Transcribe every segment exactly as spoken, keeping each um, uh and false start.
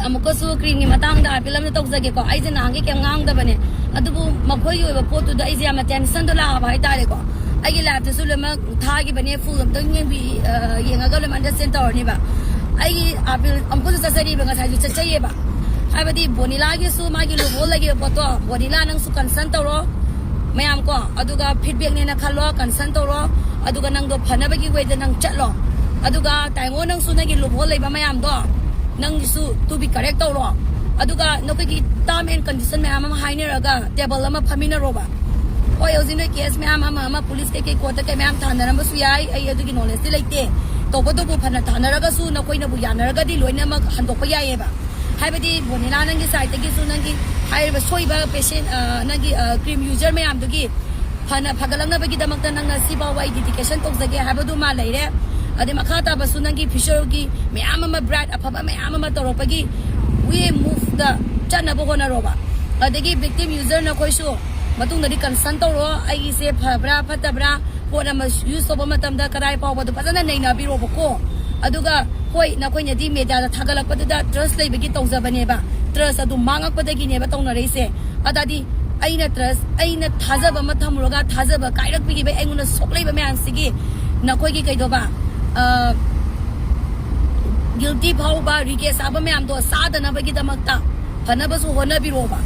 ꯑꯃꯨꯛꯀꯁꯨ ꯀ꯭ꯔꯤꯝꯒꯤ ꯃꯇꯥꯡꯗ ꯑꯥꯔꯄꯤꯜ ꯑꯃ ꯇꯧꯖꯒꯦꯀꯣ꯫ ꯑꯩꯁꯦ ꯅꯍꯥꯟꯒꯩ ꯀꯩꯝ ꯉꯥꯡꯗꯕꯅꯦ, ꯑꯗꯨꯕꯨ ꯃꯈꯣꯏꯒꯤ ꯑꯣꯏꯕ ꯄꯣꯠꯇꯨꯗ ꯑꯩꯁꯦ ꯌꯥꯝꯅ ꯇꯦꯟꯁꯟꯗꯣ ꯂꯥꯛꯑꯕ ꯍꯥꯏꯇꯥꯔꯦꯀꯣ꯫ ꯑꯩꯒꯤ ꯂꯥꯏꯐꯇꯁꯨ ꯂꯣꯏꯅꯃꯛ ꯊꯥꯈꯤꯕꯅꯦ, ꯐꯨꯜ ꯑꯝꯇꯪ ꯌꯦꯡꯕꯤ ꯑ, ꯌꯦꯡꯉꯒ ꯂꯣꯏꯅꯃꯛ ꯑꯟꯗꯔꯁꯇꯦꯟ ꯇꯧꯔꯅꯤꯕ꯫ ꯑꯩꯒꯤ ꯑꯥꯔꯄꯤꯜ ꯑꯃꯨꯛꯀꯁꯨ ꯆꯠꯆꯔꯤꯕ, ꯉꯁꯥꯏꯁꯨ ꯆꯠꯆꯩꯌꯦꯕ꯫ ꯍꯥꯏꯕꯗꯤ ꯕꯣꯅꯤꯂꯥꯒꯤꯁꯨ ꯃꯥꯒꯤ ꯂꯨꯍꯣꯡ ꯂꯩꯈꯤꯕ ꯄꯣꯠꯇꯣ, ꯕꯣꯅꯤꯂꯥ ꯅꯪꯁꯨ ꯀꯟꯁꯔꯟ ꯇꯧꯔꯣ ꯃꯌꯥꯝ ꯀꯣ, ꯑꯗꯨꯒ ꯐꯤꯗꯕꯦꯛꯅꯦꯅ ꯈꯜꯂꯣ, ꯀꯟꯁꯔꯟ ꯇꯧꯔꯣ, ꯑꯗꯨꯒ ꯅꯪꯗꯣ ꯐꯅꯕꯒꯤ ꯋꯦꯗ ꯅꯪ ꯆꯠꯂꯣ꯫ ꯑꯗꯨꯒ ꯇꯥꯏꯉꯣ, ꯅꯪꯁꯨ ꯅꯪꯒꯤ ꯂꯨꯍꯣꯡ ꯂꯩꯕ ꯃꯌꯥꯝꯗꯣ ꯅꯪꯒꯤꯁꯨ ꯇꯨ ꯕꯤ ꯀꯔꯦꯛ ꯇꯧꯔꯣ꯫ ꯑꯗꯨꯒ ꯅꯈꯣꯏꯒꯤ ꯇꯥꯔꯝ ꯑꯦꯟ ꯀꯟꯗꯤꯁꯟ ꯃꯌꯥꯝ ꯑꯃ ꯍꯥꯏꯅꯔꯒ ꯇꯦꯕꯜ ꯑꯃ ꯐꯝꯃꯤꯟꯅꯔꯣꯕ꯫ ꯍꯣꯏ, ꯍꯧꯖꯤꯛ ꯅꯣꯏ ꯀꯦꯁ ꯃꯌꯥꯝ ꯑꯃ ꯑꯃ ꯄꯨꯂꯤꯁ ꯀꯩꯀꯩ ꯀꯣꯔꯠꯇ ꯀꯩ ꯃꯌꯥꯝ ꯊꯥꯅꯔꯝꯕꯁꯨ ꯌꯥꯏ, ꯑꯩ ꯑꯗꯨꯒꯤ ꯅꯣꯂꯦꯖꯇꯤ ꯂꯩꯇꯦ꯫ ꯇꯧꯕꯇꯕꯨ ꯐꯅ ꯊꯥꯅꯔꯒꯁꯨ ꯅꯈꯣꯏꯅꯕꯨ ꯌꯥꯅꯔꯒꯗꯤ ꯂꯣꯏꯅꯃꯛ ꯍꯟꯗꯣꯛꯄ ꯌꯥꯏꯌꯦꯕ꯫ ꯍꯥꯏꯕꯗꯤ ꯕꯣꯅꯤꯂꯥ, ꯅꯪꯒꯤ ꯁꯥꯏꯠꯇꯒꯤꯁꯨ ꯅꯪꯒꯤ ꯍꯥꯏꯔꯤꯕ ꯁꯣꯏꯕ ꯄꯦꯁꯦꯟ, ꯑ, ꯅꯪꯒꯤ, ꯑ, ꯀ꯭ꯔꯤꯝ ꯌꯨꯖꯔ ꯃꯌꯥꯝꯗꯨꯒꯤ ꯐꯅ ꯐꯒꯠꯂꯛꯅꯕꯒꯤꯗꯃꯛꯇ ꯅꯪꯅ ꯁꯤꯐꯥꯎꯕ ꯑꯩ ꯗꯤꯗꯤꯀꯦꯁꯟ ꯇꯧꯖꯒꯦ ꯍꯥꯏꯕꯗꯨꯃ ꯂꯩꯔꯦ꯫ ꯑꯗꯩ ꯃꯈꯥ ꯇꯥꯕꯁꯨ ꯅꯪꯒꯤ ꯐ꯭ꯌꯨꯆꯔꯒꯤ ꯃꯌꯥꯝ ꯑꯃ, ꯕ꯭ꯔꯥꯏꯠ ꯑꯐꯕ ꯃꯌꯥꯝ ꯑꯃ ꯇꯧꯔꯛꯄꯒꯤ ꯋꯦ ꯃꯨꯚꯇ ꯆꯠꯅꯕ ꯍꯣꯠꯅꯔꯣꯕ꯫ ꯑꯗꯒꯤ ꯚꯤꯛꯇꯤꯝ ꯌꯨꯖꯔ ꯅꯈꯣꯏꯁꯨ ꯃꯇꯨꯡꯗꯗꯤ ꯀꯟꯁꯔꯟ ꯇꯧꯔꯣ, ꯑꯩꯒꯤꯁꯦ ꯐꯕ꯭ꯔꯥ ꯐꯠꯇꯕ꯭ꯔꯥ, ꯄꯣꯠ ꯑꯃ ꯌꯨꯁ ꯇꯧꯕ ꯃꯇꯝꯗ ꯀꯗꯥꯏ ꯐꯥꯎꯕꯗꯣ ꯐꯖꯅ ꯅꯩꯅꯕꯤꯔꯣꯕꯀꯣ꯫ ꯑꯗꯨꯒ ꯍꯣꯏ, ꯅꯈꯣꯏꯅꯗꯤ ꯃꯦꯗꯤꯌꯥꯗ ꯊꯥꯒꯠꯂꯛꯄꯗꯨꯗ ꯇ꯭ꯔꯁ ꯂꯩꯕꯒꯤ ꯇꯧꯖꯕꯅꯦꯕ, ꯇ꯭ꯔꯁ ꯑꯗꯨ ꯃꯥꯡꯉꯛꯄꯗꯒꯤꯅꯦꯕ ꯇꯧꯅꯔꯛꯏꯁꯦ꯫ ꯑꯗꯨꯗꯤ ꯑꯩꯅ ꯇ꯭ꯔꯁ, ꯑꯩꯅ ꯊꯥꯖꯕ ꯑꯃ ꯊꯝꯃꯨꯔꯒ ꯊꯥꯖꯕ ꯀꯥꯏꯔꯛꯄꯤꯈꯤꯕ, ꯑꯩꯉꯣꯟꯗ ꯁꯣꯛꯂꯛꯏꯕ ꯃꯌꯥꯝꯁꯤꯒꯤ ꯅꯈꯣꯏꯒꯤ ꯀꯩꯗꯧꯕ, ꯑ, ꯒꯤꯜꯇꯤ ꯐꯥꯎꯕ ꯔꯤꯒꯦꯠ ꯆꯥꯕ ꯃꯌꯥꯝꯗꯣ ꯆꯥꯗꯅꯕꯒꯤꯗꯃꯛꯇ ꯐꯅꯕꯁꯨ ꯍꯣꯠꯅꯕꯤꯔꯣꯕ꯫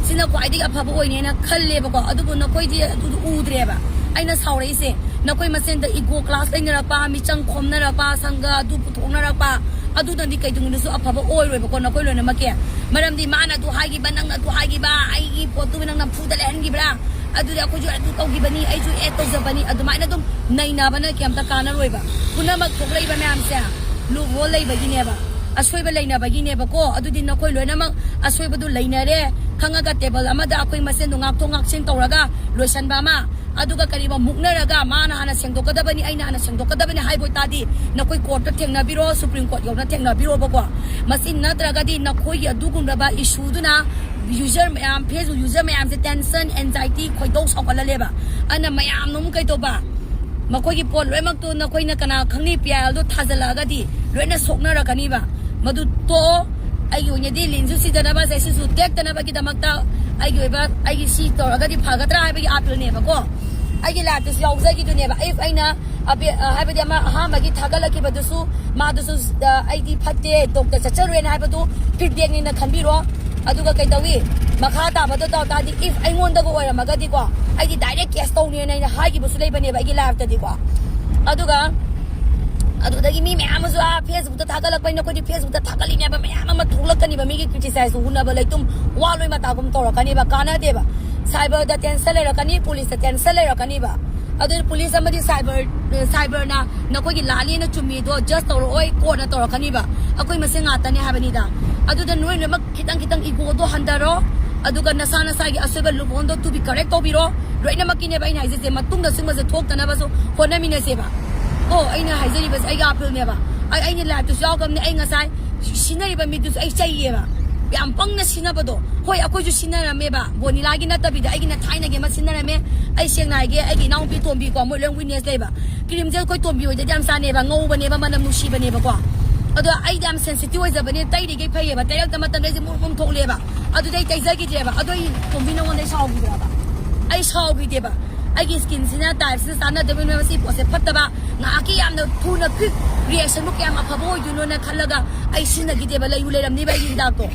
ꯁꯤꯅ ꯈ꯭ꯋꯥꯏꯗꯒꯤ ꯑꯐꯕ ꯑꯣꯏꯅꯦꯅ ꯈꯜꯂꯦꯕꯀꯣ꯫ ꯑꯗꯨꯕꯨ ꯅꯈꯣꯏꯗꯤ ꯑꯗꯨꯗꯣ ꯎꯗ꯭ꯔꯦꯕ꯫ ꯑꯩꯅ ꯁꯥꯎꯔꯛꯏꯁꯦ ꯅꯈꯣꯏ ꯃꯁꯦꯟꯗ ꯏꯒꯣ ꯀ꯭ꯂꯥꯁ ꯂꯩꯅꯔꯛꯄ, ꯃꯤꯆꯪ ꯈꯣꯝꯅꯔꯛꯄ, ꯁꯪꯒ ꯑꯗꯨ ꯄꯨꯊꯣꯛꯅꯔꯛꯄ, ꯑꯗꯨꯅꯗꯤ ꯀꯩꯗꯧꯅꯨꯡꯗꯁꯨ ꯑꯐꯕ ꯑꯣꯏꯔꯣꯏꯕꯀꯣ ꯅꯈꯣꯏ ꯂꯣꯏꯅꯃꯛꯀꯤ꯫ ꯃꯔꯝꯗꯤ ꯃꯥꯅ ꯑꯗꯨ ꯍꯥꯏꯈꯤꯕ, ꯅꯪꯅ ꯑꯗꯨ ꯍꯥꯏꯈꯤꯕ, ꯑꯩꯒꯤ ꯄꯣꯠꯇꯨ ꯅꯪ ꯅꯝꯐꯨꯗ ꯂꯩꯍꯟꯈꯤꯕ꯭ꯔꯥ, ꯑꯗꯨꯗꯤ ꯑꯩꯈꯣꯏꯁꯨ ꯑꯗꯨ ꯇꯧꯈꯤꯕꯅꯤ, ꯑꯩꯁꯨ ꯑꯦꯗ ꯇꯧꯖꯕꯅꯤ, ꯑꯗꯨꯃꯥꯏꯅ ꯑꯗꯨꯝ ꯅꯩꯅꯕꯅ ꯀꯩꯝꯇ ꯀꯥꯟꯅꯔꯣꯏꯕ꯫ ꯄꯨꯝꯅꯃꯛ ꯊꯣꯛꯂꯛꯏꯕ ꯃꯌꯥꯝꯁꯦ ꯂꯨꯞꯍꯣꯜ ꯂꯩꯕꯒꯤꯅꯦꯕ, ꯑꯁꯣꯏꯕ ꯂꯩꯅꯕꯒꯤꯅꯦꯕꯀꯣ꯫ ꯑꯗꯨꯗꯤ ꯅꯈꯣꯏ ꯂꯣꯏꯅꯃꯛ ꯑꯁꯣꯏꯕꯗꯨ ꯂꯩꯅꯔꯦ ꯈꯪꯉꯒ ꯇꯦꯕꯜ ꯑꯃꯗ ꯑꯩꯈꯣꯏ ꯃꯁꯦꯟꯗꯣ ꯉꯥꯛꯊꯣꯛ ꯉꯥꯛꯁꯤꯟ ꯇꯧꯔꯒ ꯂꯣꯏꯁꯟꯕ ꯑꯃ, ꯑꯗꯨꯒ ꯀꯔꯤꯒꯨꯝꯕ ꯃꯨꯛꯅꯔꯒ ꯃꯥꯅ ꯍꯥꯟꯅ ꯁꯦꯡꯗꯣꯛꯀꯗꯕꯅꯤ, ꯑꯩꯅ ꯍꯥꯟꯅ ꯁꯦꯡꯗꯣꯛꯀꯗꯕꯅꯤ ꯍꯥꯏꯕ ꯑꯣꯏꯇꯥꯔꯗꯤ ꯅꯈꯣꯏ ꯀꯣꯔꯠꯇ ꯊꯦꯡꯅꯕꯤꯔꯣ, ꯁꯨꯄ꯭ꯔꯤꯝ ꯀꯣꯔꯠ ꯌꯧꯅ ꯊꯦꯡꯅꯕꯤꯔꯣꯕꯀꯣ꯫ ꯃꯁꯤ ꯅꯠꯇ꯭ꯔꯒꯗꯤ ꯅꯈꯣꯏꯒꯤ ꯑꯗꯨꯒꯨꯝꯂꯕ ꯏꯁꯨꯗꯨꯅ ꯌꯨꯖꯔ ꯃꯌꯥꯝ, ꯐꯦꯁꯕꯨꯛ ꯌꯨꯖꯔ ꯃꯌꯥꯝꯁꯦ ꯇꯦꯟꯁꯟ, ꯑꯦꯟꯖꯥꯏꯇꯤ, ꯈꯣꯏꯗꯧ ꯁꯥꯎꯒꯠꯍꯜꯂꯦꯕ꯫ ꯑꯗꯨꯅ ꯃꯌꯥꯝꯅ ꯑꯃꯨꯛ ꯀꯩꯗꯧꯕ, ꯃꯈꯣꯏꯒꯤ ꯄꯣꯠ ꯂꯣꯏꯅꯃꯛꯇꯣ ꯅꯈꯣꯏꯅ ꯀꯅꯥ ꯈꯪꯅꯤ, ꯄꯤ ꯑꯥꯏ ꯑꯦꯜꯗꯣ ꯊꯥꯖꯤꯜꯂꯛꯑꯒꯗꯤ ꯂꯣꯏꯅ ꯁꯣꯛꯅꯔꯛꯀꯅꯤꯕ꯫ ꯃꯗꯨ ꯇꯣꯛꯑꯣ, ꯑꯩꯒꯤ ꯑꯣꯏꯅꯗꯤ ꯂꯤꯟꯁꯨ ꯁꯤꯗꯅꯕ, ꯁꯦ ꯁꯤꯁꯨ ꯇꯦꯛꯇꯅꯕꯒꯤꯗꯃꯛꯇ ꯑꯩꯒꯤ ꯑꯣꯏꯕ, ꯑꯩꯒꯤ ꯁꯤ ꯇꯧꯔꯒꯗꯤ ꯐꯒꯗ꯭ꯔꯥ ꯍꯥꯏꯕꯒꯤ ꯑꯥꯄꯤꯜꯅꯦꯕꯀꯣ꯫ ꯑꯩꯒꯤ ꯂꯥꯏꯐꯇꯁꯨ ꯌꯥꯎꯖꯈꯤꯗꯨꯅꯦꯕ꯫ If ꯑꯩꯅ ꯑꯕꯦ-, ꯑ, ꯍꯥꯏꯕꯗꯤ ꯑꯃ ꯑꯍꯥꯟꯕꯒꯤ ꯊꯥꯒꯠꯂꯛꯈꯤꯕꯗꯨꯁꯨ, ꯃꯥꯗꯨꯁꯨ, ꯑ, "ꯑꯩꯗꯤ ꯐꯠꯇꯦ, ꯗꯣꯛꯇꯔ ꯆꯠꯆꯔꯨꯔꯦꯅ" ꯍꯥꯏꯕꯗꯨ ꯐꯤꯗꯕꯦꯛꯅꯦꯅ ꯈꯟꯕꯤꯔꯣ꯫ ꯑꯗꯨꯒ ꯀꯩꯗꯧꯏ, ꯃꯈꯥ ꯇꯥꯕꯗꯣ ꯇꯧ ꯇꯥꯔꯗꯤ, if ꯑꯩꯉꯣꯟꯗꯒ ꯑꯣꯏꯔꯝꯃꯒꯗꯤꯀꯣ, ꯑꯩꯗꯤ ꯗꯥꯏꯔꯦꯛ ꯀꯦꯁ ꯇꯧꯅꯦꯅ ꯑꯩꯅ ꯍꯥꯏꯈꯤꯕꯁꯨ ꯂꯩꯕꯅꯦꯕ ꯑꯩꯒꯤ ꯂꯥꯏꯐꯇꯗꯤꯀꯣ꯫ ꯑꯗꯨꯒ ꯑꯗꯨꯗꯒꯤ ꯃꯤ ꯃꯌꯥꯝ ꯑꯃꯁꯨ, ꯑꯥ, ꯐꯦꯁꯕꯨꯛꯇ ꯊꯥꯒꯠꯂꯛꯄꯅꯤꯅ, ꯑꯩꯈꯣꯏꯗꯤ ꯐꯦꯁꯕꯨꯛꯇ ꯊꯥꯒꯠꯂꯤꯅꯦꯕ, ꯃꯌꯥꯝ ꯑꯃ ꯊꯣꯛꯂꯛꯀꯅꯤꯕ, ꯃꯤꯒꯤ ꯀ꯭ꯔꯤꯇꯤꯁꯥꯏꯖ ꯎꯅꯕ ꯂꯩꯇꯨꯝ ꯋꯥ ꯂꯣꯏ ꯃꯇꯥꯒꯨꯝ ꯇꯧꯔꯛꯀꯅꯤꯕ, ꯀꯥꯟꯅꯗꯦꯕ꯫ ꯁꯥꯏꯕꯔꯗ ꯇꯦꯟꯁꯟ ꯂꯩꯔꯛꯀꯅꯤ, ꯄꯨꯂꯤꯁꯇ ꯇꯦꯟꯁꯟ ꯂꯩꯔꯛꯀꯅꯤꯕ꯫ ꯑꯗꯨꯅ ꯄꯨꯂꯤꯁ ꯑꯃꯗꯤ ꯁꯥꯏꯕꯔ, ꯁꯥꯏꯕꯔꯅ ꯅꯈꯣꯏꯒꯤ ꯂꯥꯜꯂꯦꯅ ꯆꯨꯝꯃꯤꯗꯣ ꯖꯁ ꯇꯧꯔꯛꯑꯣꯏ, ꯀꯣꯔꯠꯅ ꯇꯧꯔꯛꯀꯅꯤꯕ꯫ ꯑꯩꯈꯣꯏ ꯃꯁꯦꯟ ꯉꯥꯛꯇꯅꯦ ꯍꯥꯏꯕꯅꯤꯗ꯫ ꯑꯗꯨꯗ ꯅꯣꯏ ꯂꯣꯏꯅꯃꯛ ꯈꯤꯇꯪ ꯈꯤꯇꯪ ꯏꯒꯣꯗꯣ ꯍꯟꯊꯔꯣ, ꯑꯗꯨꯒ ꯅꯁꯥ ꯅꯁꯥꯒꯤ ꯑꯁꯣꯏꯕ ꯂꯨꯞꯍꯣꯜꯗꯣ ꯇꯨꯕꯤ ꯀꯔꯦꯛ ꯇꯧꯕꯤꯔꯣ꯫ ꯂꯣꯏꯅꯃꯛꯀꯤꯅꯦꯕ ꯑꯩꯅ ꯍꯥꯏꯖꯩꯁꯦ, ꯃꯇꯨꯡꯗ ꯁꯤꯒꯨꯝꯕꯁꯦ ꯊꯣꯛꯇꯅꯕꯁꯨ ꯍꯣꯠꯅꯃꯤꯟꯅꯁꯦꯕ꯫ ꯀꯣ, ꯑꯩꯅ ꯍꯥꯏꯖꯔꯤꯕꯁꯦ ꯑꯩꯒꯤ ꯑꯥꯄꯤꯜꯅꯦꯕ꯫ ꯑꯩ, ꯑꯩꯒꯤ ꯂꯥꯏꯐꯇꯁꯨ ꯌꯥꯎꯈ꯭ꯔꯕꯅꯦ꯫ ꯑꯩ ꯉꯁꯥꯏ ꯁꯤꯟꯅꯔꯤꯕ ꯃꯤꯗꯨꯁꯨ ꯑꯩ ꯆꯩꯌꯦꯕ, ꯌꯥꯝ ꯄꯪꯅ ꯁꯤꯟꯅꯕꯗꯣ꯫ ꯍꯣꯏ, ꯑꯩꯈꯣꯏꯁꯨ ꯁꯤꯟꯅꯔꯝꯃꯦꯕ, ꯕꯣꯅꯤꯂꯥꯒꯤ ꯅꯠꯇꯕꯤꯗ ꯑꯩꯒꯤꯅ ꯊꯥꯏꯅꯒꯤ ꯑꯃ ꯁꯤꯟꯅꯔꯝꯃꯦ꯫ ꯑꯩ ꯁꯦꯡꯅ ꯍꯥꯏꯒꯦ, ꯑꯩꯒꯤ ꯏꯅꯥꯎꯅꯨꯄꯤ ꯇꯣꯝꯕꯤꯀꯣ, ꯃꯣꯏ ꯂꯣꯏ ꯋꯤꯠꯅꯦꯁ ꯂꯩꯕ꯫ ꯀ꯭ꯔꯤꯝꯁꯦ ꯑꯩꯈꯣꯏ ꯇꯣꯝꯕꯤ ꯍꯣꯏꯗꯗꯤ ꯌꯥꯝ ꯆꯥꯅꯩꯕ, ꯉꯧꯕꯅꯦꯕ, ꯃꯅꯝ ꯅꯨꯡꯁꯤꯕꯅꯦꯕꯀꯣ꯫ ꯑꯗꯣ ꯑꯩꯗꯤ ꯌꯥꯝ ꯁꯦꯟꯁꯤꯇꯤꯚ ꯑꯣꯏꯖꯕꯅꯦ, ꯇꯩꯔꯤꯈꯩ ꯐꯩꯌꯦꯕ, ꯇꯩꯔꯛꯇ ꯃꯇꯝꯗ ꯑꯩꯁꯦ ꯃꯨꯔꯨꯝ ꯃꯨꯔꯨꯝ ꯊꯣꯛꯂꯛꯑꯦꯕ꯫ ꯑꯗꯨꯗꯤ ꯑꯩ ꯇꯩꯖꯈꯤꯗ꯭ꯔꯦꯕ꯫ ꯑꯗꯣ ꯑꯩ ꯇꯣꯝꯕꯤ ꯅꯉꯣꯟꯗ ꯑꯩ ꯁꯥꯎꯈꯤꯗ꯭ꯔꯕ? ꯑꯩ ꯁꯥꯎꯈꯤꯗꯦꯕ꯫ ꯑꯩꯒꯤ ꯁ꯭ꯀꯤꯟꯁꯤꯅ ꯇꯥꯏꯞꯁꯤꯅ ꯆꯥꯟꯅꯗꯕꯅꯤꯅ ꯃꯁꯤ ꯄꯣꯠꯁꯦ ꯐꯠꯇꯕ, ꯉꯥꯏꯍꯥꯛꯀꯤ ꯌꯥꯝꯅ ꯊꯨꯅ ꯀ꯭ꯋꯤꯛ ꯔꯤꯌꯦꯛꯁꯟꯕꯨ ꯀꯌꯥꯝ ꯑꯐꯕ ꯑꯣꯏꯗꯣꯏꯅꯣꯅ ꯈꯜꯂꯒ ꯑꯩ ꯁꯤꯖꯤꯟꯅꯈꯤꯗꯦꯕ꯫ ꯂꯩꯕꯨ ꯂꯩꯔꯝꯅꯤꯕ ꯑꯩꯒꯤ ꯍꯤꯗꯥꯛꯇꯣ꯫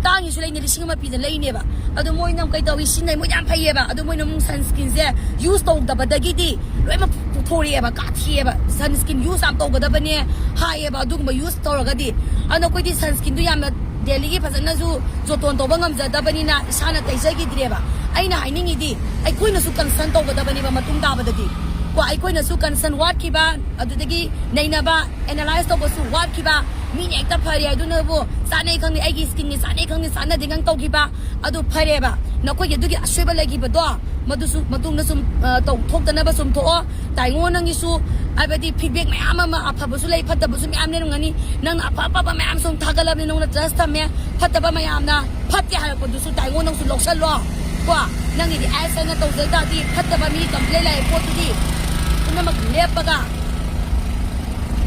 ꯇꯥꯡꯉꯤꯁꯨ ꯂꯩꯅꯤ, ꯂꯤꯁꯤꯡ ꯑꯃ ꯄꯤꯗ ꯂꯩꯅꯦꯕ꯫ ꯑꯗꯣ ꯃꯣꯏꯅ ꯑꯃꯨꯛ ꯀꯩ ꯇꯧꯏ, ꯁꯤꯖꯤꯟꯅꯩ, ꯃꯣꯏ ꯌꯥꯝ ꯐꯩꯌꯦꯕ꯫ ꯑꯗꯣ ꯃꯣꯏꯅ ꯑꯃꯨꯛ ꯁꯟꯁ꯭ꯀ꯭ꯔꯤꯟꯁꯦ ꯌꯨꯁ ꯇꯧꯗꯕꯗꯒꯤꯗꯤ ꯂꯣꯏꯅꯃꯛ ꯄꯨꯊꯣꯔꯛꯑꯦꯕ, ꯀꯥꯊꯤꯑꯦꯕ꯫ ꯁꯟꯁ꯭ꯀ꯭ꯔꯤꯟ ꯌꯨꯁ ꯌꯥꯝ ꯇꯧꯒꯗꯕꯅꯦ ꯍꯥꯏꯌꯦꯕ, ꯑꯗꯨꯒꯨꯝꯕ ꯌꯨꯁ ꯇꯧꯔꯒꯗꯤ꯫ ꯑꯗꯣ ꯑꯩꯈꯣꯏꯗꯤ ꯁꯟꯁ꯭ꯀ꯭ꯔꯤꯟꯗꯣ ꯌꯥꯝꯅ ꯗꯦꯂꯤꯒꯤ ꯐꯖꯅꯁꯨ ꯖꯣꯇꯣꯟ ꯇꯧꯕ ꯉꯝꯖꯗꯕꯅꯤꯅ ꯏꯁꯥꯅ ꯇꯩꯖꯈꯤꯗ꯭ꯔꯦꯕ꯫ ꯑꯩꯅ ꯍꯥꯏꯅꯤꯡꯉꯤꯗꯤ ꯑꯩꯈꯣꯏꯅꯁꯨ ꯀꯟꯁꯔꯟ ꯇꯧꯒꯗꯕꯅꯦꯕ ꯃꯇꯨꯡ ꯇꯥꯕꯗꯗꯤ꯫ ꯀꯣ, ꯑꯩꯈꯣꯏꯅꯁꯨ ꯀꯟꯁꯔꯟ ꯋꯥꯠꯈꯤꯕ, ꯑꯗꯨꯗꯒꯤ ꯅꯩꯅꯕ, ꯑꯦꯅꯥꯂꯥꯏꯁ ꯇꯧꯕꯁꯨ ꯋꯥꯠꯈꯤꯕ꯫ ꯃꯤꯅ ꯍꯦꯛꯇ ꯐꯔꯦ ꯑꯗꯨꯅꯕꯨ ꯆꯥꯅꯩ ꯈꯪꯗꯦ, ꯑꯩꯒꯤ ꯁ꯭ꯀꯤꯟꯒꯤ ꯆꯥꯅꯩ ꯈꯪꯗꯦ, ꯆꯥꯅꯗꯦ ꯈꯪ ꯇꯧꯈꯤꯕ꯫ ꯑꯗꯨ ꯐꯔꯦꯕ, ꯅꯈꯣꯏꯒꯤ ꯑꯗꯨꯒꯤ ꯑꯁꯣꯏꯕ ꯂꯩꯈꯤꯕꯗꯣ, ꯃꯗꯨꯁꯨ ꯃꯇꯨꯡꯗ ꯁꯨꯝ, ꯑ, ꯇꯧ-, ꯊꯣꯛꯇꯅꯕ ꯁꯨꯝ ꯊꯣꯛꯑꯣ꯫ ꯇꯥꯏꯉꯣ, ꯅꯪꯒꯤꯁꯨ, ꯍꯥꯏꯕꯗꯤ, ꯐꯤꯗꯕꯦꯛ ꯃꯌꯥꯝ ꯑꯃ, ꯑꯐꯕꯁꯨ ꯂꯩ, ꯐꯠꯇꯕꯁꯨ ꯃꯌꯥꯝ ꯂꯩꯔꯝꯒꯅꯤ꯫ ꯅꯪꯅ ꯑꯐ ꯑꯐꯕ ꯃꯌꯥꯝ ꯁꯨꯝ ꯊꯥꯒꯠꯂꯕꯅꯤ, ꯅꯉꯣꯟꯗ ꯇ꯭ꯔꯁ ꯊꯝꯃꯦ꯫ ꯐꯠꯇꯕ ꯃꯌꯥꯝꯅ ꯐꯠꯇꯦ ꯍꯥꯏꯔꯛꯄꯗꯨꯁꯨ ꯇꯥꯏꯉꯣ, ꯅꯪꯁꯨ ꯂꯧꯁꯜꯂꯣ꯫ ꯀꯣ, ꯅꯪꯒꯤꯗꯤ ꯑꯦꯁ ꯑꯩꯅ ꯇꯧꯖꯩ ꯇꯥꯔꯗꯤ ꯐꯠꯇꯕ ꯃꯤ ꯀꯝꯄ꯭ꯂꯦꯟ ꯂꯥꯛꯑꯦ ꯄꯣꯠꯇꯨꯗꯤ ꯄꯨꯝꯅꯃꯛ ꯂꯦꯞꯄꯒ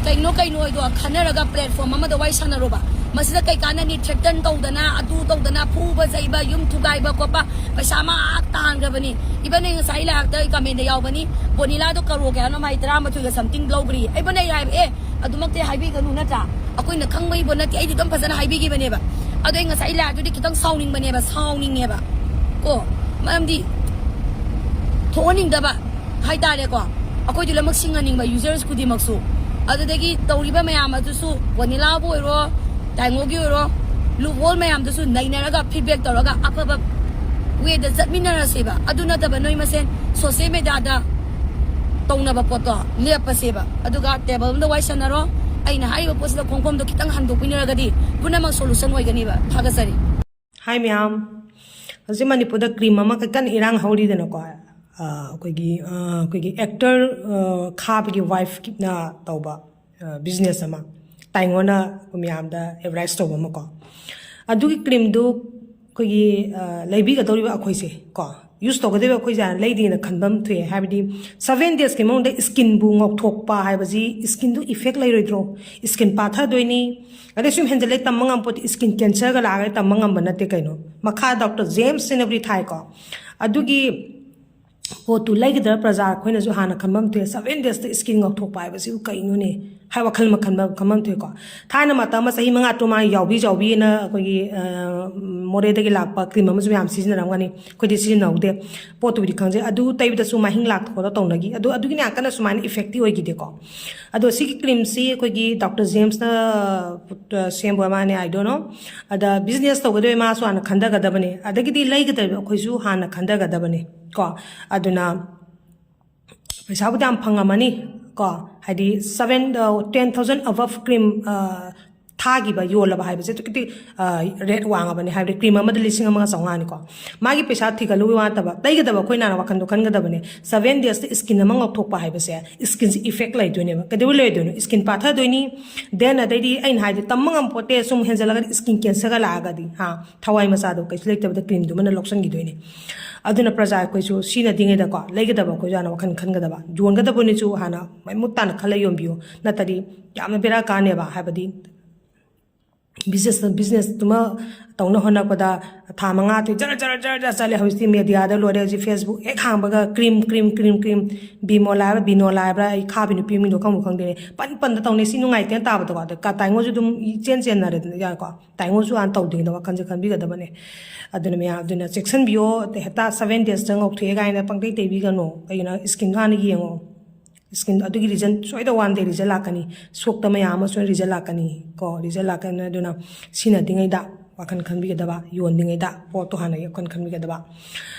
ꯀꯩꯅꯣ ꯀꯩꯅꯣ ꯍꯥꯏꯗꯣ ꯈꯟꯅꯔꯒ platform ꯑꯃꯗ ꯋꯥꯔꯤ ꯁꯥꯟꯅꯔꯣꯕ꯫ ꯃꯁꯤꯗ ꯀꯩ ꯀꯥꯟꯅꯅꯤ? Threaten ꯇꯧꯗꯅ, ꯑꯗꯨ ꯇꯧꯗꯅ, ꯐꯨꯕ ꯆꯩꯕ, ꯌꯨꯝ ꯊꯨꯒꯥꯏꯕ ꯈꯣꯠꯄ, ꯄꯩꯁꯥ ꯃꯥ ꯇꯥꯟꯈ꯭ꯔꯕꯅꯤ꯫ Even ꯑꯩ ꯉꯁꯥꯏ ꯂꯥꯛꯇ comment ꯌꯥꯎꯕꯅꯤ, ꯕꯣꯅꯤꯂꯥꯗꯣ ꯀꯔꯣ ꯀꯌꯥꯅꯣ ꯃꯥꯏ ꯇꯔꯥꯃꯥꯊꯣꯏꯒ something ꯂꯧꯈ꯭ꯔꯤ꯫ ꯑꯩꯕꯨ ꯂꯩ ꯍꯥꯏꯕ, ꯑꯦ, ꯑꯗꯨꯃꯛꯇꯤ ꯍꯥꯏꯕꯤꯒꯅꯨ ꯅꯠꯇ꯭ꯔꯥ? ꯑꯩꯈꯣꯏꯅ ꯈꯪꯕꯒꯤꯕꯨ ꯅꯠꯇꯦ, ꯑꯩꯗꯤ ꯑꯗꯨꯝ ꯐꯖꯅ ꯍꯥꯏꯕꯤꯈꯤꯕꯅꯦꯕ꯫ ꯑꯗꯣ ꯑꯩ ꯉꯁꯥꯏ ꯂꯥꯛꯇꯨꯗꯤ ꯈꯤꯇꯪ ꯁꯥꯎꯅꯤꯡꯕꯅꯦꯕ, ꯁꯥꯎꯅꯤꯡꯉꯦꯕ ꯀꯣ, ꯃꯔꯝꯗꯤ ꯊꯣꯛꯍꯟꯅꯤꯡꯗꯕ ꯍꯥꯏꯇꯥꯔꯦꯀꯣ, ꯑꯩꯈꯣꯏꯗꯤ ꯂꯣꯏꯅꯃꯛ ꯁꯤꯡꯍꯟꯅꯤꯡꯕ users ꯈꯨꯗꯤꯡꯃꯛꯁꯨ꯫ ꯑꯗꯨꯗꯒꯤ ꯇꯧꯔꯤꯕ ꯃꯌꯥꯝ ꯑꯗꯨꯁꯨ, ꯕꯣꯅꯤꯂꯥꯕꯨ ꯑꯣꯏꯔꯣ, ꯇꯥꯏꯉꯣꯒꯤ ꯑꯣꯏꯔꯣ, loophole ꯃꯌꯥꯝꯗꯨꯁꯨ ꯅꯩꯅꯔꯒ feedback ꯇꯧꯔꯒ ꯑꯐꯕ way ꯗ ꯆꯠꯃꯤꯟꯅꯔꯁꯦꯕ꯫ ꯑꯗꯨ ꯅꯠꯇꯕ ꯅꯣꯏ ꯃꯁꯦꯟ social media ꯗ ꯇꯧꯅꯕ ꯄꯣꯠꯇꯣ ꯂꯦꯞꯄꯁꯦꯕ꯫ ꯑꯗꯨꯒ table ꯑꯃꯗ ꯋꯥꯔꯤ ꯁꯥꯟꯅꯔꯣ꯫ ꯑꯩꯅ ꯍꯥꯏꯔꯤꯕ ꯄꯣꯠꯁꯤꯗ ꯈꯣꯡꯐꯝꯗꯣ ꯈꯤꯇꯪ ꯍꯟꯗꯣꯛꯄꯤꯅꯔꯒꯗꯤ ꯄꯨꯝꯅꯃꯛ solution ꯑꯣꯏꯒꯅꯤꯕ꯫ ꯊꯥꯒꯠꯆꯔꯤ꯫ ꯍꯥꯏ ꯃꯌꯥꯝ, ꯍꯧꯖꯤꯛ ꯃꯅꯤꯄꯨꯔꯗ cream ꯑꯃꯈꯛ ꯀꯟꯅ ꯏꯔꯥꯡ ꯍꯧꯔꯤꯗꯅꯀꯣ꯫ ꯑ, ꯑꯩꯈꯣꯏꯒꯤ, ꯑ, ꯑꯩꯈꯣꯏꯒꯤ actor, ꯑ, ꯈꯥꯕꯒꯤ wife ꯅ ꯇꯧꯕ, ꯑ, business ꯑꯃ, ꯇꯥꯏꯉꯣꯅ ꯃꯌꯥꯝꯗ advertise ꯇꯧꯕ ꯑꯃꯀꯣ꯫ ꯑꯗꯨꯒꯤ cream ꯗꯨ ꯑꯩꯈꯣꯏꯒꯤ, ꯑ, ꯂꯩꯕꯤꯒꯗꯧꯔꯤꯕ ꯑꯩꯈꯣꯏꯁꯦ ꯀꯣ, use ꯇꯧꯒꯗꯧꯔꯤꯕ ꯑꯩꯈꯣꯏꯁꯦ ꯍꯥꯟꯅ ꯂꯩꯗꯦꯅ ꯈꯟꯕ ꯑꯃ ꯊꯣꯛꯑꯦ꯫ ꯍꯥꯏꯕꯗꯤ seven days ꯀꯤ ꯃꯅꯨꯡꯗ skin ꯕꯨ ꯉꯧꯊꯣꯛꯄ ꯍꯥꯏꯕꯁꯤ skin ꯗꯨ effect ꯂꯩꯔꯣꯏꯗ꯭ꯔꯣ? Skin ꯄꯥꯊꯗꯣꯏꯅꯤ꯫ ꯑꯗꯩ ꯁꯨꯝ ꯍꯦꯟꯖꯜꯂꯦ ꯇꯝꯕ ꯉꯝꯄꯣꯠꯇꯦ, skin cancer ꯒ ꯂꯥꯛꯑꯒ ꯇꯝꯕ ꯉꯝꯕ ꯅꯠꯇꯦ ꯀꯩꯅꯣ꯫ ꯃꯈꯥ Doctor James ꯁꯤꯅꯕꯨꯗꯤ ꯊꯥꯏꯀꯣ꯫ ꯑꯗꯨꯒꯤ ꯄꯣꯠꯇꯨ ꯂꯩꯒꯗꯕ ꯄ꯭ꯔꯖꯥ ꯑꯩꯈꯣꯏꯅꯁꯨ ꯍꯥꯟꯅ ꯈꯟꯐꯝ ꯊꯣꯛꯑꯦ꯫ Seven days ꯇ skin ꯉꯧꯊꯣꯛꯄ ꯍꯥꯏꯕꯁꯤꯕꯨ ꯀꯩꯅꯣꯅꯦ? ꯍꯥꯏ ꯋꯥꯈꯜ ꯃꯈꯜ ꯈꯟꯐꯝ ꯊꯣꯛꯑꯦꯀꯣ꯫ ꯊꯥꯏꯅ ꯃꯇꯝ ꯑꯃ ꯆꯍꯤ ꯃꯉꯥ ꯇꯔꯨꯛ ꯃꯉꯥ ꯌꯥꯎꯕꯤ ꯌꯥꯎꯕꯤꯅ ꯑꯩꯈꯣꯏꯒꯤ, ꯑ, ꯃꯣꯔꯦꯗꯒꯤ ꯂꯥꯛꯄ cream ꯑꯃꯁꯨ ꯃꯌꯥꯝ ꯁꯤꯖꯤꯟꯅꯔꯝꯒꯅꯤ꯫ ꯑꯩꯈꯣꯏꯗꯤ ꯁꯤꯖꯤꯟꯅꯍꯧꯗꯦ꯫ ꯄꯣꯠꯇꯨꯕꯨꯗꯤ ꯈꯪꯖꯩ꯫ ꯑꯗꯨ ꯇꯩꯕꯗꯁꯨ ꯃꯍꯤꯡ ꯂꯥꯛꯇ ꯈꯣꯠꯇ ꯇꯧꯅꯈꯤ꯫ ꯑꯗꯨ, ꯑꯗꯨꯒꯤꯅꯤ ꯌꯥꯝ ꯀꯟꯅ ꯁꯨꯃꯥꯏꯅ effect ꯇꯤ ꯑꯣꯏꯈꯤꯗꯦꯀꯣ꯫ ꯑꯗꯣ ꯁꯤꯒꯤ cream ꯁꯤ ꯑꯩꯈꯣꯏꯒꯤ Doctor James ꯅ, ꯑ, ꯁꯦꯝꯕ ꯃꯥꯅꯦ, I don't know꯫ ꯑꯗ business ꯇꯧꯒꯗꯕ ꯃꯥꯁꯨ ꯍꯥꯟꯅ ꯈꯟꯊꯒꯗꯕꯅꯦ꯫ ꯑꯗꯒꯤꯗꯤ ꯂꯩꯒꯗꯕ ꯑꯩꯈꯣꯏꯁꯨ ꯍꯥꯟꯅ ꯈꯟꯊꯒꯗꯕꯅꯦ ꯀꯣ꯫ ꯑꯗꯨꯅ ꯄꯩꯁꯥꯕꯨꯗꯤ ꯌꯥꯝ ꯐꯪꯉꯝꯃꯅꯤ ꯀꯣ, ꯍꯥꯏꯗꯤ seven, ꯑ, ten thousand above cream, ꯑ, ꯊꯥꯈꯤꯕ, ꯌꯣꯜꯂꯕ ꯍꯥꯏꯕꯁꯦ ꯑꯗꯨꯛꯀꯤ ꯃꯇꯤꯛ ꯔꯦꯠ ꯋꯥꯡꯉꯕꯅꯦ, ꯍꯥꯏꯕꯗꯤ ꯀ꯭ꯔꯤꯝ ꯑꯃꯗ ꯂꯤꯁꯤꯡ ꯑꯃꯒ ꯆꯥꯝꯃꯉꯥꯅꯤꯀꯣ꯫ ꯃꯥꯒꯤ ꯄꯩꯁꯥ ꯊꯤꯒꯠꯂꯨꯕꯒꯤ ꯋꯥ ꯅꯠꯇꯕ, ꯂꯩꯒꯗꯕ ꯑꯩꯈꯣꯏꯅ ꯋꯥꯈꯟꯗꯣ ꯈꯟꯒꯗꯕꯅꯦ꯫ ꯁꯚꯦꯟ ꯗꯦꯖꯇ ꯁ꯭ꯀꯤꯟ ꯑꯃ ꯉꯧꯊꯣꯛꯄ ꯍꯥꯏꯕꯁꯦ ꯁ꯭ꯀꯤꯟꯁꯦ ꯏꯐꯦꯛ ꯂꯩꯗꯣꯏꯅꯦꯕ꯫ ꯀꯩꯗꯧꯕꯩ ꯂꯩꯗꯣꯏꯅꯣ? ꯁ꯭ꯀꯤꯟ ꯄꯥꯊꯗꯣꯏꯅꯤ꯫ ꯗꯦꯟ ꯑꯗꯩꯗꯤ ꯑꯩꯅ ꯍꯥꯏꯗꯤ ꯇꯝꯕ ꯉꯝꯄꯣꯠꯇꯦ, ꯁꯨꯝ ꯍꯦꯟꯖꯜꯂꯒꯗꯤ ꯁ꯭ꯀꯤꯟ ꯀꯦꯟꯁꯔꯒ ꯂꯥꯛꯑꯒꯗꯤ ꯍꯥ, ꯊꯋꯥꯏ ꯃꯆꯥꯗꯣ ꯀꯩꯁꯨ ꯂꯩꯇꯕꯗ ꯀ꯭ꯔꯤꯝꯗꯨꯃꯅ ꯂꯧꯁꯟꯈꯤꯗꯣꯏꯅꯦ꯫ ꯑꯗꯨꯅ ꯄ꯭ꯔꯖꯥ ꯑꯩꯈꯣꯏꯁꯨ ꯁꯤꯖꯤꯟꯅꯗ꯭ꯔꯤꯉꯩꯗꯀꯣ, ꯂꯩꯒꯗꯕ ꯑꯩꯈꯣꯏꯁꯨ ꯍꯥꯟꯅ ꯋꯥꯈꯜ ꯈꯟꯒꯗꯕ, ꯌꯣꯟꯒꯗꯕꯅꯤꯁꯨ ꯍꯥꯟꯅ ꯃꯃꯨꯠ ꯇꯥꯅ ꯈꯜꯂ ꯌꯣꯟꯕꯤꯌꯨ, ꯅꯠꯇ꯭ꯔꯗꯤ ꯌꯥꯝꯅ ꯕꯦꯔꯥ ꯀꯥꯅꯦꯕ꯫ ꯍꯥꯏꯕꯗꯤ ꯕꯤꯖꯤꯅꯦꯁ ꯕꯤꯖꯤꯅꯦꯁꯇꯨꯃ ꯇꯧꯅ ꯍꯣꯠꯅꯔꯛꯄꯗ ꯊꯥ ꯃꯉꯥ ꯇꯔꯨꯛ ꯖꯔ ꯖꯔ ꯖꯔ ꯖꯔ ꯆꯠꯂꯦ꯫ ꯍꯧꯖꯤꯛꯇꯤ ꯃꯦꯗꯤꯌꯥꯗ ꯂꯣꯏꯔꯦ꯫ ꯍꯧꯖꯤꯛ ꯐꯦꯁꯕꯨꯛ ꯍꯦꯛ ꯍꯥꯡꯕꯒ ꯀ꯭ꯔꯤꯝ ꯀ꯭ꯔꯤꯝ ꯀ꯭ꯔꯤꯝ ꯀ꯭ꯔꯤꯝ, ꯕꯤꯃꯣꯂꯥ ꯍꯥꯏꯕ꯭ꯔꯥ ꯕꯤꯅꯣꯂꯥ ꯍꯥꯏꯕ꯭ꯔꯥ, ꯑꯩ ꯈꯥꯕꯤ ꯅꯨꯄꯤ ꯃꯤꯡꯗꯣ ꯈꯪꯕꯨ ꯈꯪꯗꯦꯅꯦ꯫ ꯄꯟ ꯄꯟꯗ ꯇꯧꯅꯩ꯫ ꯁꯤ ꯅꯨꯡꯉꯥꯏꯇꯦꯅ ꯇꯥꯕꯗꯀꯣ꯫ ꯑꯗ ꯀ- ꯇꯥꯏꯉꯣꯁꯨ ꯑꯗꯨꯝ ꯏꯆꯦꯟ ꯆꯦꯟꯅꯔꯦꯗꯅ, ꯌꯥꯔꯦꯀꯣ꯫ ꯇꯥꯏꯉꯣꯁꯨ ꯍꯥꯟꯅ ꯇꯧꯗ꯭ꯔꯤꯉꯩꯗ ꯋꯥꯈꯜꯁꯦ ꯈꯟꯕꯤꯒꯗꯕꯅꯦ꯫ ꯑꯗꯨꯅ ꯃꯌꯥꯝ, ꯑꯗꯨꯅ ꯆꯦꯛꯁꯤꯟꯕꯤꯌꯣ꯫ ꯍꯦꯛꯇ ꯁꯚꯦꯟ ꯗꯦꯖꯇ ꯉꯧꯊꯣꯛꯑꯦ ꯀꯥꯏꯅ ꯄꯪꯇꯩ ꯇꯩꯕꯤꯒꯅꯨ꯫ ꯀꯩꯒꯤꯅꯣ, ꯁ꯭ꯀꯤꯟꯗꯣ ꯍꯥꯟꯅ ꯌꯦꯡꯉꯣ꯫ ꯁ꯭ꯀꯤꯟ ꯑꯗꯨꯒꯤ ꯔꯤꯖꯟ ꯁꯣꯏꯗ ꯋꯥꯟ ꯗꯦ ꯔꯤꯖꯜ ꯂꯥꯛꯀꯅꯤ꯫ ꯁꯣꯛꯇ ꯃꯌꯥꯝ ꯑꯃꯁꯨ ꯔꯤꯖꯜ ꯂꯥꯛꯀꯅꯤ ꯀꯣ, ꯔꯤꯖꯜ ꯂꯥꯛꯀꯅꯤ꯫ ꯑꯗꯨꯅ ꯁꯤꯖꯤꯟꯅꯗ꯭ꯔꯤꯉꯩꯗ ꯋꯥꯈꯜ ꯈꯟꯕꯤꯒꯗꯕ, ꯌꯣꯟꯗ꯭ꯔꯤꯉꯩꯗ ꯄꯣꯠꯇꯣ ꯍꯥꯟꯅ ꯋꯥꯈꯜ ꯈꯟꯕꯤꯒꯗꯕ꯫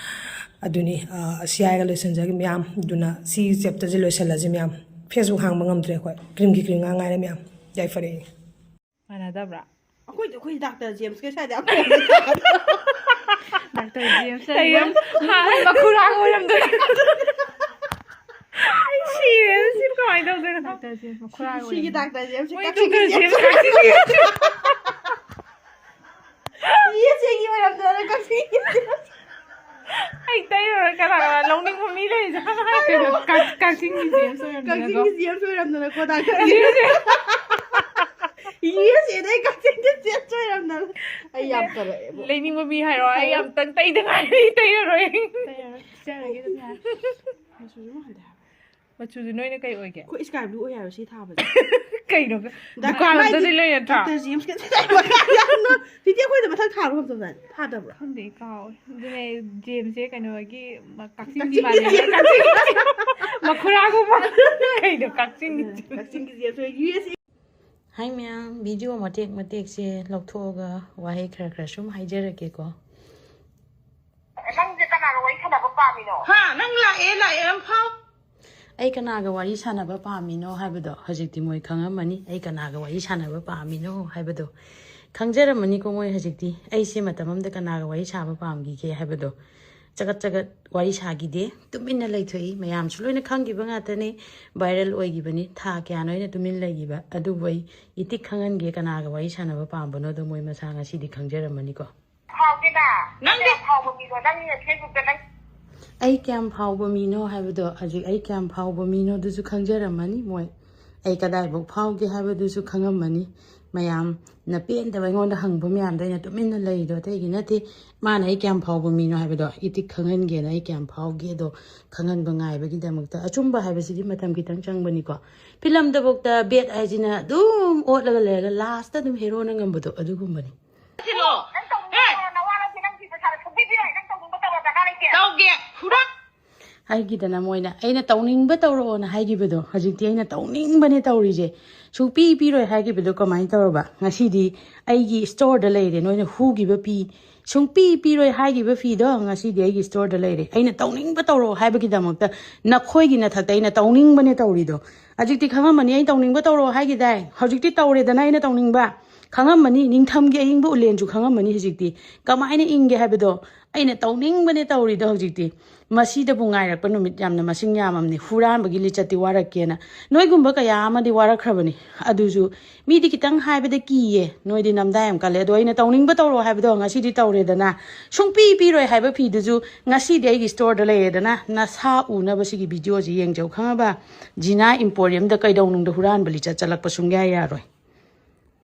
ꯑꯗꯨꯅꯤ꯫ ꯑ, ꯑꯁꯤ ꯍꯥꯏꯔꯒ ꯂꯣꯏꯁꯤꯟꯖꯔꯒꯦ ꯃꯌꯥꯝ꯫ ꯑꯗꯨꯅ ꯁꯤ ꯆꯦꯞꯇꯔꯁꯦ ꯂꯣꯏꯁꯤꯜꯂꯁꯤ ꯃꯌꯥꯝ꯫ ꯐꯦꯁꯕꯨꯛ ꯍꯥꯡꯕ ꯉꯝꯗ꯭ꯔꯦ ꯑꯩꯈꯣꯏ, ꯀ꯭ꯔꯤꯝꯒꯤ ꯀ꯭ꯔꯤꯝ ꯉꯥꯛ ꯉꯥꯏꯔꯦ ꯃꯌꯥꯝ꯫ ꯌꯥꯏꯐꯔꯦ꯫ ꯃꯥꯟꯅꯗꯕ꯭ꯔꯥ? ꯑꯩꯈꯣꯏꯗꯤ, ꯑꯩꯈꯣꯏ ꯗꯥꯛꯇꯔ ꯖꯦꯝꯁꯀ ꯁ꯭ꯋꯥꯏꯗ ꯑꯃꯨꯛ ꯗꯥꯛꯇꯔ ꯖꯦꯝꯁ ꯀꯩ ꯍꯥꯏꯅ ꯌꯥꯝ ꯍꯥꯏ ꯃꯈꯨꯔꯥ ꯑꯣꯏꯔꯝꯗꯣꯏꯅꯦ꯫ ꯑꯩ ꯁꯤꯔꯦ꯫ ꯁꯤ ꯀꯃꯥꯏꯅ ꯇꯧꯗꯣꯏꯅꯣ? ꯗꯥꯛꯇꯔ ꯖꯦꯝꯁ ꯃꯈꯨꯔꯥ ꯁꯤꯒꯤ ꯑꯣꯏꯔꯝꯗꯣꯏꯅꯦ꯫ ꯗꯥꯛꯇꯔ ꯖꯦꯝꯁ ꯃꯣꯏ ꯀꯛꯆꯤꯡꯒꯤ ꯗꯥꯛꯇꯔ ꯖꯦꯝꯁ ꯖꯦꯝꯁ ꯀꯛꯆꯤꯡꯒꯤ ꯖꯦꯝꯁ꯫ ꯌꯦ ꯆꯦꯒꯤ ꯑꯣꯏꯔꯝꯗꯅ ꯀꯛꯆꯤꯡꯒꯤ ꯖꯦꯝꯁ꯫ ꯑꯩ ꯇꯩꯔꯨꯔ ꯀꯅꯥ ꯀꯅꯥ ꯂꯧꯅꯤꯡꯕ ꯃꯤ ꯂꯩꯖꯥꯠꯅꯣ? ꯀꯩꯅꯣ, ꯀꯛ- ꯀꯛꯆꯤꯡꯒꯤ ꯖꯦꯝꯁ ꯑꯣꯏꯔꯝꯗꯅꯀꯣ꯫ ꯀꯛꯆꯤꯡꯒꯤ ꯖꯦꯝꯁ ꯑꯣꯏꯔꯝꯗꯅꯀꯣ ꯗꯥꯛꯇꯔ ꯖꯦꯝꯁ꯫ ꯌꯦ ꯆꯦꯗꯩ ꯀꯛꯆꯤꯡꯒꯤ ꯖꯦꯝꯁ ꯑꯣꯏꯔꯝꯗꯅ꯫ ꯑꯩ ꯌꯥꯝ ꯇꯜꯂꯛꯑꯦꯕꯣ꯫ ꯂꯩꯅꯤꯡꯕ ꯃꯤ ꯍꯥꯏꯔꯣ, ꯑꯩ ꯑꯝꯇꯪ ꯇꯩꯗ ꯉꯥꯏꯔꯤ, ꯇꯩꯔꯔꯣꯏ꯫ ꯇꯩꯔꯔꯣꯏ, ꯆꯤꯛꯆꯔꯒꯦ ꯑꯗꯨꯝ ꯌꯥꯔꯦ꯫ ꯃꯆꯨꯁꯨ ꯃꯥꯟꯗꯦ ꯍꯥꯏꯕ꯫ ꯃꯆꯨꯁꯦ ꯅꯣꯏꯅ ꯀꯩ ꯑꯣꯏꯒꯦ? ꯑꯩꯈꯣꯏ ꯁ꯭ꯀꯥꯏ ꯕ꯭ꯂꯨ ꯑꯣꯏ ꯍꯥꯏꯕ ꯁꯤ ꯊꯥꯕꯁꯦ꯫ ꯀꯩꯅꯣ? ꯗꯥꯛ- ꯗꯨꯀꯥꯟ ꯑꯝꯗꯗꯤ ꯃꯥꯏꯗꯤ ꯂꯩ ꯅꯠꯇ꯭ꯔꯣ? ꯗꯥꯛꯇꯔ ꯖꯦꯝꯁ ꯀ- ꯌꯥꯝꯅ ꯇꯤꯇꯤ ꯑꯩꯈꯣꯏꯗ ꯃꯊꯪ ꯊꯥꯕ ꯈꯣꯠꯇ ꯊꯥꯗꯕ꯭ꯔꯣ? ꯈꯪꯗꯦ, ꯑꯩ ꯀꯥꯎꯔꯦ꯫ ꯑꯗꯨꯅꯦ ꯖꯦꯝꯁꯁꯦ ꯀꯩꯅꯣꯒꯤ ꯀꯛꯆꯤꯡꯒꯤ ꯀꯛꯆꯤꯡꯒꯤ ꯃꯥꯜꯂꯦ꯫ ꯖꯦꯝꯁ꯫ ꯀꯛꯆꯤꯡꯒꯤ ꯃꯈꯨꯔꯥꯒꯨꯝꯕ꯫ ꯀꯩꯅꯣ ꯀꯛꯆꯤꯡꯒꯤ ꯖꯦꯝꯁ? ꯀꯛꯆꯤꯡꯒꯤ ꯖꯦꯝꯁ ꯑꯣꯏ ꯌꯨ ꯑꯦꯁ ꯑꯦ꯫ ꯍꯥꯏ ꯃꯌꯥꯝ, ꯚꯤꯗꯤꯑꯣ ꯃꯇꯦꯛ ꯃꯇꯦꯛꯁꯦ ꯂꯧꯊꯣꯛꯑꯒ ꯋꯥꯍꯩ ꯈꯔ ꯈꯔ ꯁꯨꯝ ꯍꯥꯏꯖꯔꯛꯀꯦꯀꯣ꯫ ꯅꯪꯁꯦ ꯀꯅꯥꯒ ꯋꯥꯔꯤ ꯁꯥꯟꯅꯕ ꯄꯥꯝꯃꯤꯅꯣ? ꯍꯥ? ꯅꯪ ꯂꯥꯛꯑꯦ, ꯂꯥꯛꯑꯦ ꯑꯃ ꯐꯥꯎ꯫ ꯑꯩ ꯀꯅꯥꯒ ꯋꯥꯔꯤ ꯁꯥꯟꯅꯕ ꯄꯥꯝꯃꯤꯅꯣ ꯍꯥꯏꯕꯗꯣ ꯍꯧꯖꯤꯛꯇꯤ ꯃꯣꯏ ꯈꯪꯉꯝꯃꯅꯤ꯫ ꯑꯩ ꯀꯅꯥꯒ ꯋꯥꯔꯤ ꯁꯥꯟꯅꯕ ꯄꯥꯝꯃꯤꯅꯣ ꯍꯥꯏꯕꯗꯣ ꯈꯪꯖꯔꯝꯃꯅꯤꯀꯣ ꯃꯣꯏ ꯍꯧꯖꯤꯛꯇꯤ꯫ ꯑꯩꯁꯦ ꯃꯇꯝ ꯑꯃꯗ ꯀꯅꯥꯒ ꯋꯥꯔꯤ ꯁꯥꯕ ꯄꯥꯝꯈꯤꯒꯦ ꯍꯥꯏꯕꯗꯣ ꯆꯒꯠ ꯆꯒꯠ ꯋꯥꯔꯤ ꯁꯥꯈꯤꯗꯦ, ꯇꯨꯃꯤꯟꯅ ꯂꯩꯊꯣꯛꯏ꯫ ꯃꯌꯥꯝꯁꯨ ꯂꯣꯏꯅ ꯈꯪꯈꯤꯕ ꯉꯥꯛꯇꯅꯤ꯫ ꯚꯥꯏꯔꯦꯜ ꯑꯣꯏꯈꯤꯕꯅꯤ꯫ ꯊꯥ ꯀꯌꯥꯅꯣ ꯑꯩꯅ ꯇꯨꯃꯤꯟ ꯂꯩꯈꯤꯕ, ꯑꯗꯨꯕꯨ ꯑꯩ ꯏꯇꯤꯛ ꯈꯪꯍꯟꯒꯦ꯫ ꯀꯅꯥꯒ ꯋꯥꯔꯤ ꯁꯥꯟꯅꯕ ꯄꯥꯝꯕꯅꯣꯗꯣ ꯃꯣꯏ ꯃꯁꯥ ꯉꯁꯤꯗꯤ ꯈꯪꯖꯔꯝꯃꯅꯤꯀꯣ꯫ ꯐꯥꯎꯗꯦꯅ꯫ ꯅꯪꯗꯤ ꯐꯥꯎꯕ ꯃꯤꯗꯣ ꯅꯪ ꯐꯦꯁꯕꯨꯛꯇ ꯅꯪ ꯑꯩ ꯀꯌꯥꯝ ꯐꯥꯎꯕ ꯃꯤꯅꯣ ꯍꯥꯏꯕꯗꯣ ꯍꯧꯖꯤꯛ ꯑꯩ ꯀꯌꯥꯝ ꯐꯥꯎꯕ ꯃꯤꯅꯣꯗꯨꯁꯨ ꯈꯪꯖꯔꯝꯃꯅꯤ ꯃꯣꯏ꯫ ꯑꯩ ꯀꯗꯥꯏꯐꯥꯎ ꯐꯥꯎꯒꯦ ꯍꯥꯏꯕꯗꯨꯁꯨ ꯈꯪꯉꯝꯃꯅꯤ꯫ ꯃꯌꯥꯝꯅ ꯄꯦꯟꯗꯕ ꯑꯩꯉꯣꯟꯗ ꯍꯪꯕ ꯃꯌꯥꯝꯗꯣ ꯑꯩꯅ ꯇꯨꯃꯤꯟꯅ ꯂꯩꯔꯤꯗꯣ ꯑꯇꯩꯒꯤ ꯅꯠꯇꯦ꯫ ꯃꯥꯅ ꯑꯩ ꯀꯌꯥꯝ ꯐꯥꯎꯕ ꯃꯤꯅꯣ ꯍꯥꯏꯕꯗꯣ ꯏꯇꯤꯛ ꯈꯪꯍꯟꯒꯦꯅ ꯑꯩ ꯀꯌꯥꯝ ꯐꯥꯎꯒꯦꯗꯣ ꯈꯪꯍꯟꯕ ꯉꯥꯏꯕꯒꯤꯗꯃꯛꯇ꯫ ꯑꯆꯨꯝꯕ ꯍꯥꯏꯕꯁꯤꯗꯤ ꯃꯇꯝ ꯈꯤꯇꯪ ꯆꯪꯕꯅꯤꯀꯣ꯫ ꯐꯤꯂꯝꯗꯐꯥꯎꯗ ꯕꯦꯠ ꯍꯥꯏꯁꯤꯅ ꯑꯗꯨꯝ ꯑꯣꯠꯂꯒ ꯂꯩꯔꯒ ꯂꯥꯁꯇ ꯑꯗꯨꯝ ꯍꯦꯔꯣꯅ ꯉꯝꯕꯗꯣ ꯑꯗꯨꯒꯨꯝꯕꯅꯤ꯫ ꯊꯤꯜꯂꯣ꯫ ꯅꯪ ꯇꯧꯅꯤꯡꯕ ꯇꯧꯔꯣ, ꯅꯋꯥ ꯂꯧꯗꯦ, ꯅꯪ ꯄꯩꯁꯥꯗꯣ ꯁꯨꯡꯄꯤ ꯄꯤꯔꯣꯏ, ꯅꯪ ꯇꯧꯅꯤꯡꯕ ꯇꯧꯔꯣ, ꯗꯔꯀꯥꯔ ꯂꯩꯇꯦ꯫ ꯇꯧꯒꯦ, ꯍꯨꯔꯥ꯫ ꯍꯥꯏꯈꯤꯗꯅ ꯃꯣꯏꯅ ꯑꯩꯅ ꯇꯧꯅꯤꯡꯕ ꯇꯧꯔꯛꯑꯣꯅ ꯍꯥꯏꯈꯤꯕꯗꯣ ꯍꯧꯖꯤꯛꯇꯤ ꯑꯩꯅ ꯇꯧꯅꯤꯡꯕꯅꯦ ꯇꯧꯔꯤꯁꯦ꯫ ꯁꯨꯡꯄꯤ ꯄꯤꯔꯣꯏ ꯍꯥꯏꯈꯤꯕꯗꯣ ꯀꯃꯥꯏꯅ ꯇꯧꯔꯕ? ꯉꯁꯤꯗꯤ ꯑꯩꯒꯤ ꯏꯁꯇꯣꯔꯗ ꯂꯩꯔꯦ ꯅꯣꯏꯅ ꯍꯨꯈꯤꯕ ꯐꯤ꯫ ꯁꯨꯡꯄꯤ ꯄꯤꯔꯣꯏ ꯍꯥꯏꯈꯤꯕ ꯐꯤꯗꯣ ꯉꯁꯤꯗꯤ ꯑꯩꯒꯤ ꯏꯁꯇꯣꯔꯗ ꯂꯩꯔꯦ꯫ ꯑꯩꯅ ꯇꯧꯅꯤꯡꯕ ꯇꯧꯔꯛꯑꯣ ꯍꯥꯏꯕꯒꯤꯗꯃꯛꯇ ꯅꯈꯣꯏꯒꯤ ꯅꯊꯛꯇ ꯑꯩꯅ ꯇꯧꯅꯤꯡꯕꯅꯦ ꯇꯧꯔꯤꯗꯣ꯫ ꯍꯧꯖꯤꯛꯇꯤ ꯈꯪꯉꯝꯃꯅꯤ ꯑꯩ ꯇꯧꯅꯤꯡꯕ ꯇꯧꯔꯛꯑꯣ ꯍꯥꯏꯈꯤꯗꯥꯏ? ꯍꯧꯖꯤꯛꯇꯤ ꯇꯧꯔꯦꯗꯅ ꯑꯩꯅ ꯇꯧꯅꯤꯡꯕ꯫ ꯈꯪꯉꯝꯃꯅꯤ, ꯅꯤꯡꯊꯝꯒꯤ ꯑꯏꯪꯕ ꯎꯂꯦꯟꯁꯨ ꯈꯪꯉꯝꯃꯅꯤ ꯍꯧꯖꯤꯛꯇꯤ꯫ ꯀꯃꯥꯏꯅ ꯏꯪꯒꯦ ꯍꯥꯏꯕꯗꯣ ꯑꯩꯅ ꯇꯧꯅꯤꯡꯕꯅꯦ ꯇꯧꯔꯤꯗꯣ ꯍꯧꯖꯤꯛꯇꯤ꯫ ꯃꯁꯤꯗꯕꯨ ꯉꯥꯏꯔꯛꯄ ꯅꯨꯃꯤꯠ ꯌꯥꯝꯅ ꯃꯁꯤꯡ ꯌꯥꯝꯃꯝꯅꯤ꯫ ꯍꯨꯔꯥꯟꯕꯒꯤ ꯂꯤꯆꯠꯇꯤ ꯋꯥꯔꯛꯀꯦꯅ꯫ ꯅꯣꯏꯒꯨꯝꯕ ꯀꯌꯥ ꯑꯃꯗꯤ ꯋꯥꯔꯛꯈ꯭ꯔꯕꯅꯤ꯫ ꯑꯗꯨꯁꯨ ꯃꯤꯗꯤ ꯈꯤꯇꯪ ꯍꯥꯏꯕꯗ ꯀꯤꯌꯦ꯫ ꯅꯣꯏꯗꯤ ꯅꯝꯗꯥ ꯌꯥꯝ ꯀꯜꯂꯦ꯫ ꯑꯗꯣ ꯑꯩꯅ ꯇꯧꯅꯤꯡꯕ ꯇꯧꯔꯛꯑꯣ ꯍꯥꯏꯕꯗꯣ ꯉꯁꯤꯗꯤ ꯇꯧꯔꯦꯗꯅ꯫ ꯁꯨꯡꯄꯤ ꯄꯤꯔꯣꯏ ꯍꯥꯏꯕ ꯐꯤꯗꯨꯁꯨ ꯉꯁꯤꯗꯤ ꯑꯩꯒꯤ ꯏꯁꯇꯣꯔꯗ ꯂꯩꯔꯦꯗꯅ꯫ ꯅꯁꯥ ꯎꯅꯕ ꯁꯤꯒꯤ ꯚꯤꯗꯤꯑꯣꯁꯤ ꯌꯦꯡꯖꯧ ꯈꯪꯉꯕ? ꯖꯤꯅꯥ ꯏꯝꯄꯣꯔꯤꯌꯝꯗ ꯀꯩꯗꯧꯅꯨꯡꯗ ꯍꯨꯔꯥꯟꯕ ꯂꯤꯆꯠ ꯆꯠꯂꯛꯄ ꯁꯨꯡꯌꯥ ꯌꯥꯔꯣꯏ꯫